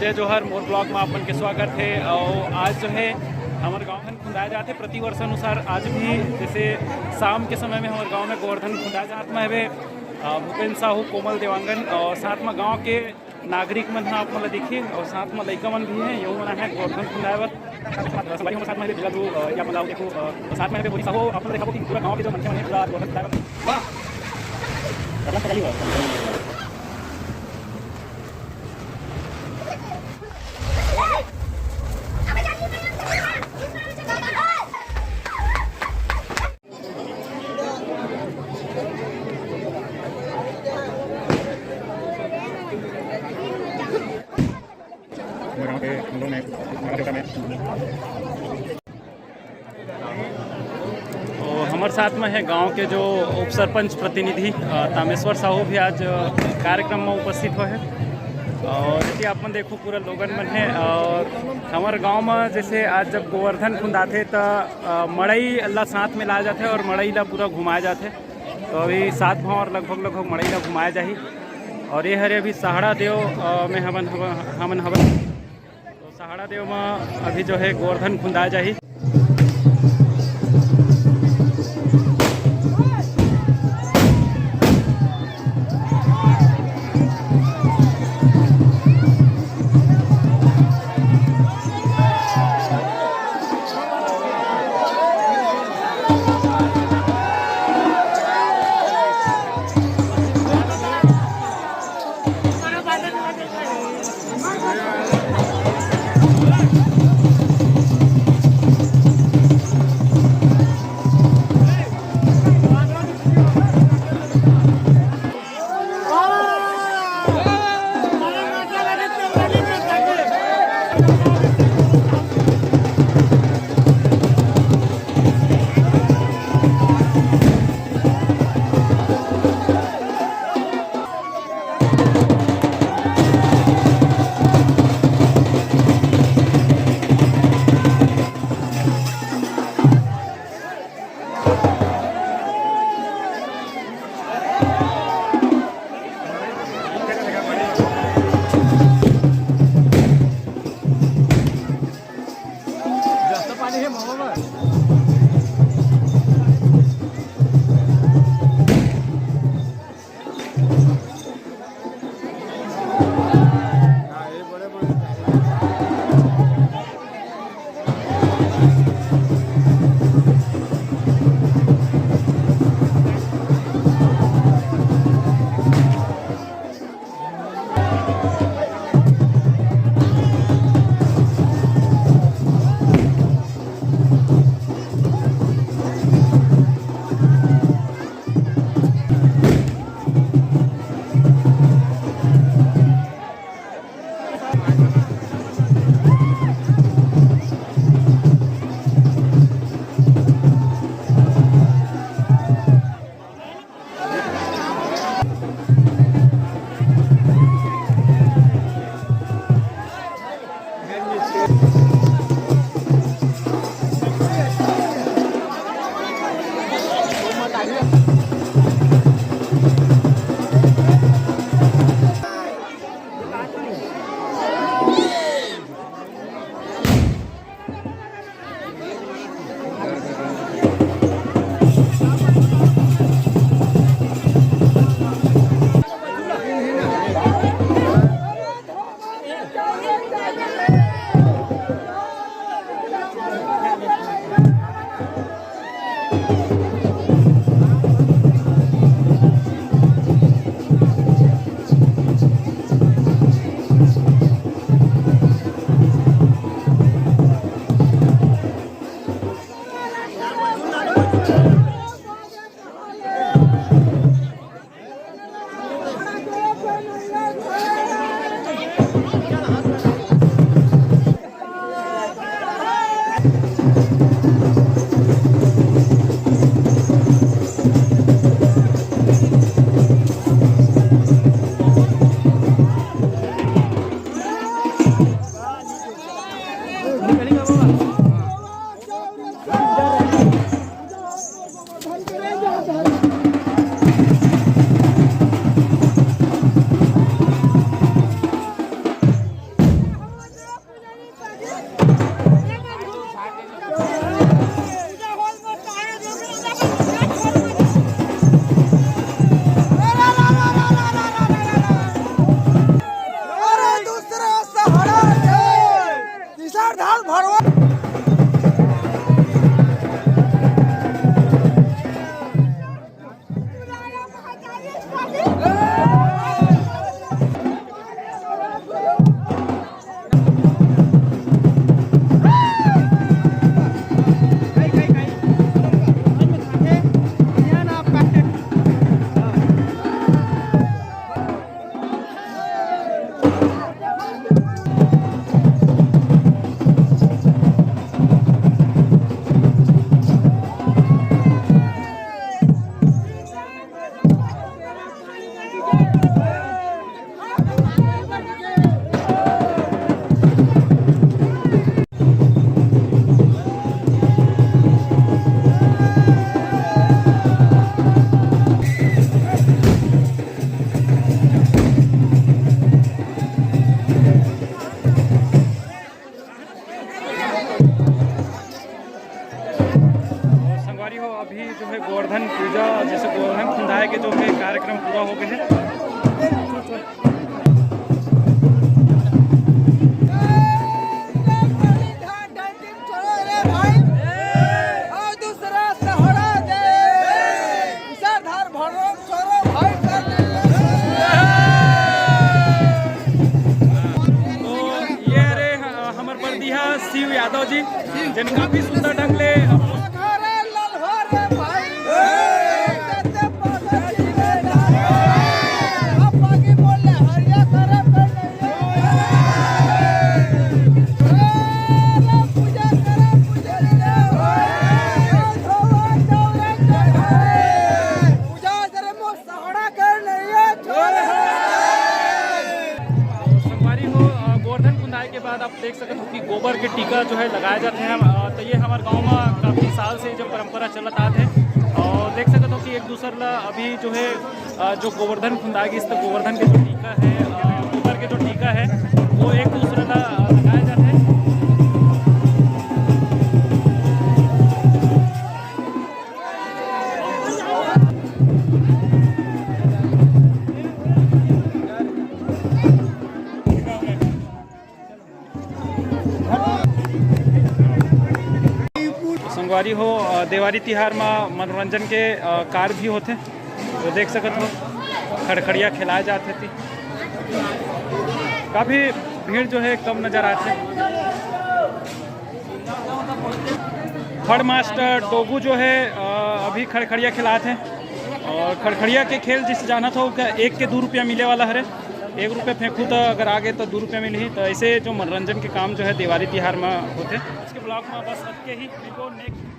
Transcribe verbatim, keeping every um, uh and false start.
जय जोहार, मोर ब्लॉग में आप मन के स्वागत है। और आज जो है हमर गांव में खुंदाए जाथे, प्रतिवर्ष अनुसार आज भी जैसे शाम के समय में हमर गांव में गोवर्धन खुंदाए जात में हवे, अ, भूपेंद्र साहू, कोमल देवांगन और साथ में गांव के नागरिक मन ह आप मन ला दिखही और साथ में लइका मन भी है, यो मन है गोवर्धन खुंदाए बर। संगवारी हो, साथ में हवे, जिला दू, अ, या मतलब देखो, अ, साथ में हवे बोली साहू, आप मन ला दिखाबो कि पूरा गांव के जो मनखे मन है, पूरा गोवर्धन खुंदाए बर। वाह! तो हमर साथ में है गांव के जो उप सरपंच प्रतिनिधि, अ, तामेश्वर साहू भी आज, अ, कार्यक्रम में उपस्थित हुए हैं। और यदि आप मन देखो, पूरा लोगन मन है और हमर गांव में जैसे आज जब गोवर्धन खुंदाथे त, अ, मड़ई ला साथ में लाया जाथे और मड़ई ला पूरा घुमाया जाथे। तो अभी सात भांवर लगभग, लगभग मड़ई ला घुमाया जाही। और ये हरे अभी सहाड़ा देव, अ, में हमन, हमन, हमन हवन। तो सहाड़ा देव में अभी जो है गोवर्धन खुंदा जाही। हो, अभी जो है गोवर्धन पूजा, जैसे गोवर्धन खुंदाए के जो है कार्यक्रम पूरा हो गए हैं। तो ये रे, ह-, हमर परदीहा शिव यादव जी, जेन काफी सुंदर ढंग ले संगवारी हो, अ, गोवर्धन खुंदाए के बाद आप देख सकत हो कि गोबर के टीका जो है लगाए जाथे। हम, अ, तो ये हमर गांव में काफी साल से जो परंपरा चलत आत है, और देख सकत हो कि एक दूसर ला अभी जो है, अ, जो गोवर्धन खुंदा गिस, तो गोवर्धन के जो टीका है, अ, गोबर के जो टीका है, वो एक दूसरे ला, अ, लगाए जाथे। संगवारी हो, अ, देवारी तिहार म मनोरंजन के, अ, कार भी होथे, तो देख सकत हो, खड़खड़िया खिलाए जात हे ती। काफी भीड़ जो है कम नजर आथे। फड़ मास्टर डोगू जो है, अ, अभी खड़खड़िया खिलात हे, और खड़खड़िया के खेल जिस जानत हो, का एक के दू रुपया मिले वाला हरे। एक रुपया फेंकू तो अगर आगे तो दू रुपया मिलही। तो ऐसे जो मनोरंजन के काम जो है देवारी तिहार में होथे। आज के ब्लॉग में बस अतके ही। मिलबो नेक्स्ट